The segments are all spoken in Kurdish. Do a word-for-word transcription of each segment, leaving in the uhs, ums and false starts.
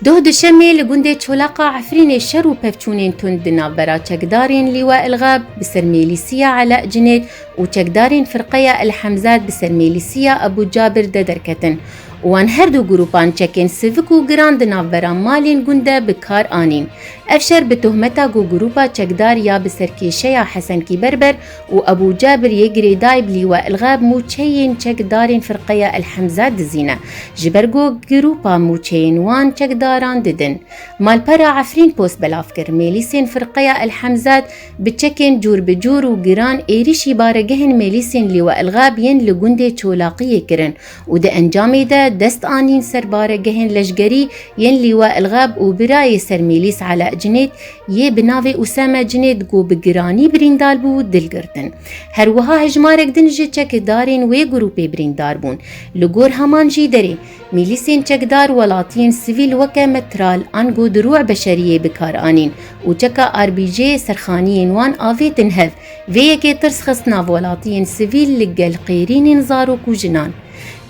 Duh duşemê li gundê Çolaqa Efrînê şer û pevçûnên tund di navbera çekdarên Lîwa El Gab bi ser mêlîsiya Ela Cinêt û çekdarên firqeya El Hemzat bi ser mêlîsiya Ebû Cabir de derketin û wan her du grûpan çekên sivik û giran di navbera malên gund de bi kar anîn. Ev şer bi tohmeta ku grûpa çekdar ya bi serkêşeya Hesen Kîberber û Ebû Cabir yê girêdayî bi Lîwa El Gab mûçeyên çekdarên firqeya El Hemzat dizîne, ji ber ku grûpa mûçeyên wan çekdaran didin. Malpera Efrîn Post belav kir, mêlîsên firqeya El Hemzat bi çekên cûr bi cûr û giran êrîşî baregehên mêlîsên Lîwa El Gab yên li gundê Çolaqiyê kirin û di encamê de dest anîn ser baregehên leşgerî yên Lîwa El Gab û birayê sermêlîs Ela Cinêt yê bi navê Usame Cinêt ku bi giranî birîndar bû, dil girtin. Her wiha hejmarek din ji çekdarên wê grûpê birîndar bûn. Li gor heman jî derê, mîlîsên çekdar welatiyên sivîl weke metral ango dirû beşeriyê bi kar anîn û çeka R B G serxaniyên wan avêtin hev. Vê yekê tirs xist nav welatiyên sivîl li gel qêrînên zarok û jinan.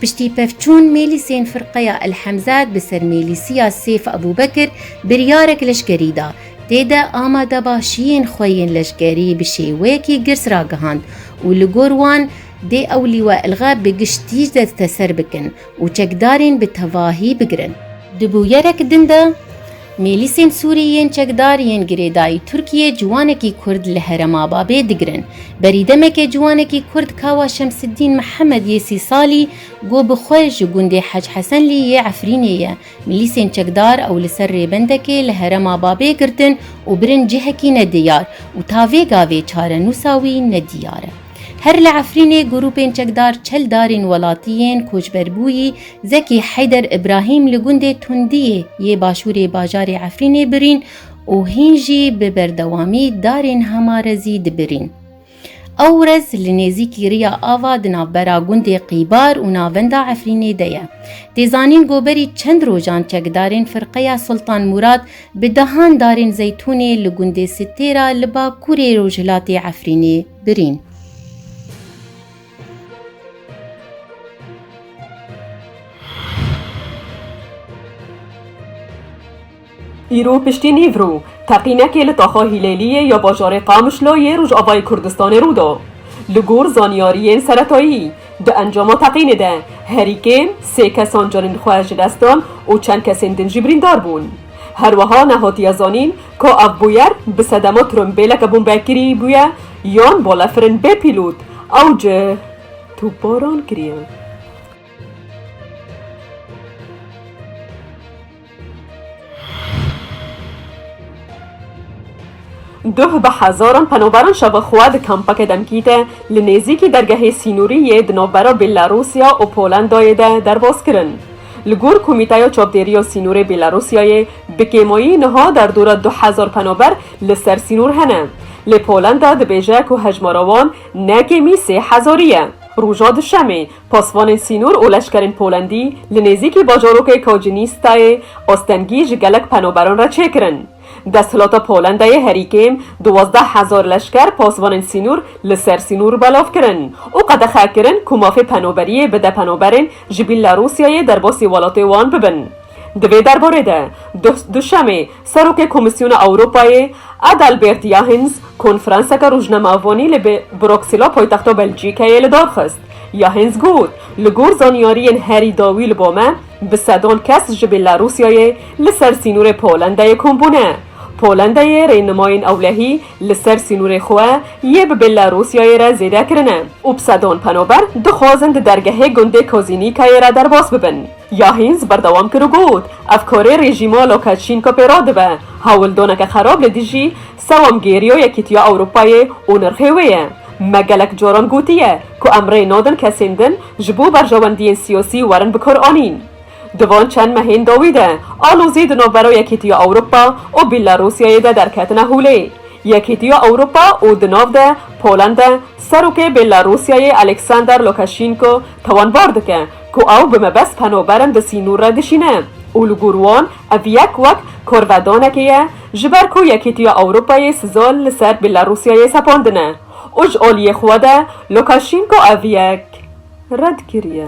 Piştî pevçûn, mêlîsên firqeya El Hemzat bi ser mêlîsiya Sêf Ebûbekir biryarek leşkerî da. Tê de amadebaşiyên xwe yên leşkerî bi şêweyekî girs ragihand û li gor wan dê ew Lîwa El Gab bi giştî desteser bikin û çekdarên bi tevahî bigirin. Di bûyerek din de, mêlîsên Sûrî yên çekdar yên girêdayî Tirkiyê ciwanekî Kurd li herêma Babê digirin. Berî demekê ciwanekî Kurd Kawa Şemsiddîn Mihemed yê sî salî ku bi xwe ji gundê Hec Hesenlî yê Efrînê ye, mîlîsên çekdar ew li ser rêbendekê li herêma Babê girtin û birin cihekî nediyar û ta vê gavê çarenûsa wî nediyar e. Her li Efrînê grûpên çekdar çel darên welatiyên koçberbûyî Zekî Heyder Îbrahîm li gundê Tundiyê yê başûrê bajarê Efrînê birîn û hîn jî bi berdewamî darên hema rezî dibirîn. Ew rez li nêzîkî Riya Ava di navbera gundê Qîbar û navenda Efrînê de ye. Tê zanîn ku berî çend rojan çekdarên firqeya Sultan Murad bi dehan darên zeytûnê li gundê Sitêra li bakurê rojhilatê Efrînê birîn. Îro piştî nîvro, teqînekê li taxa Hîlêliyê ya bajarê Qamişlo yê Rojavayê Kurdistanê rû da. Li gor zanyariyên seretayî, di encama teqînê de herî kêm sê kesan canên xwe ji dest dan û çend kesên din jî birîndar bûn. Her wiha nehatiye zanîn ka ev bûyer bi sedema trombêleke bombekirî bûye yan balefirên bê pîlot ew cih topbaran kiriye. Duh bi hezaran penaberan şeva xwe di kampeke demkî de li nêzîkî dergehê sînorî yê di navbera Bêlarûsya û Polandayê de derbas kirin. Li gor Komîteya Çavdêriya Sînorê Bêlarûsyayê, bi kêmayî niha derdora du hezar penaber li ser sînor hene. Lê Polenda dibêje ku hejmara wan ne kêmî sê hezarî ye. Roja Duşemê, pasvanên sînor û leşkerên Polandî li nêzîkî bajarokê Kacinîstayê astengî ji gelek penaberan re çêkirin. Desthilata Polandayê herî kêm duwazdeh hezar leşker pasvanên sînor li ser sînor belav kirin û qedexe kirin ku mafê penaberiyê bide penaberên ji Bîlarusyayê derbasî welatê wan bibin. Di vê derbarê de, du-, Duşemê Serokê Komîsyona Ewropayê Adalbert Yahins konferanseke rojnamevanî li Be-, Bruksela paytexta Belcîkayê li dar xist. Yahins got, li gor zanyariyên herî dawî li ba me, bi sedan kes ji Bêlarûsyayê li ser sînorê Polandayê kom bûne. Polandayê rênimayên ewlehî li ser sînorê xwe yê bi Bêlarûsyayê re zêde kirine û bi sedan penaber dixwazin di dergehê gundê Kozînîkayê re derbas bibin. Yahins berdewam kir û got, ev karê rejîma Lukaşenko pê re dibe, hewldaneke xerab li dijî sewemgêriya Yekîtiya Ewropayê û nirxê wê ye. Me gelek caran gotiye ku em rê nadin kesên din ji bo berjewendiyên siyasî werin bikaranîn. Di van çend mehên dawî de alozî di navbera Yekîtiya Ewropa û Belarusyayê de derketine holê. Yekîtiya Ewropa û di nav de Polenda serokê Belarusyayê Alexander Lukaşenko tawanbar dike ku ew bi mebest penaberan di sînor re dişîne û li gor wan ev yek wek korvedanekê ye, ji ber ku Yekîtiya Ewropayê siza li ser Belarusyayê sepandine û ji aliyê xwe de Lukaşenko ev yek red kiriye.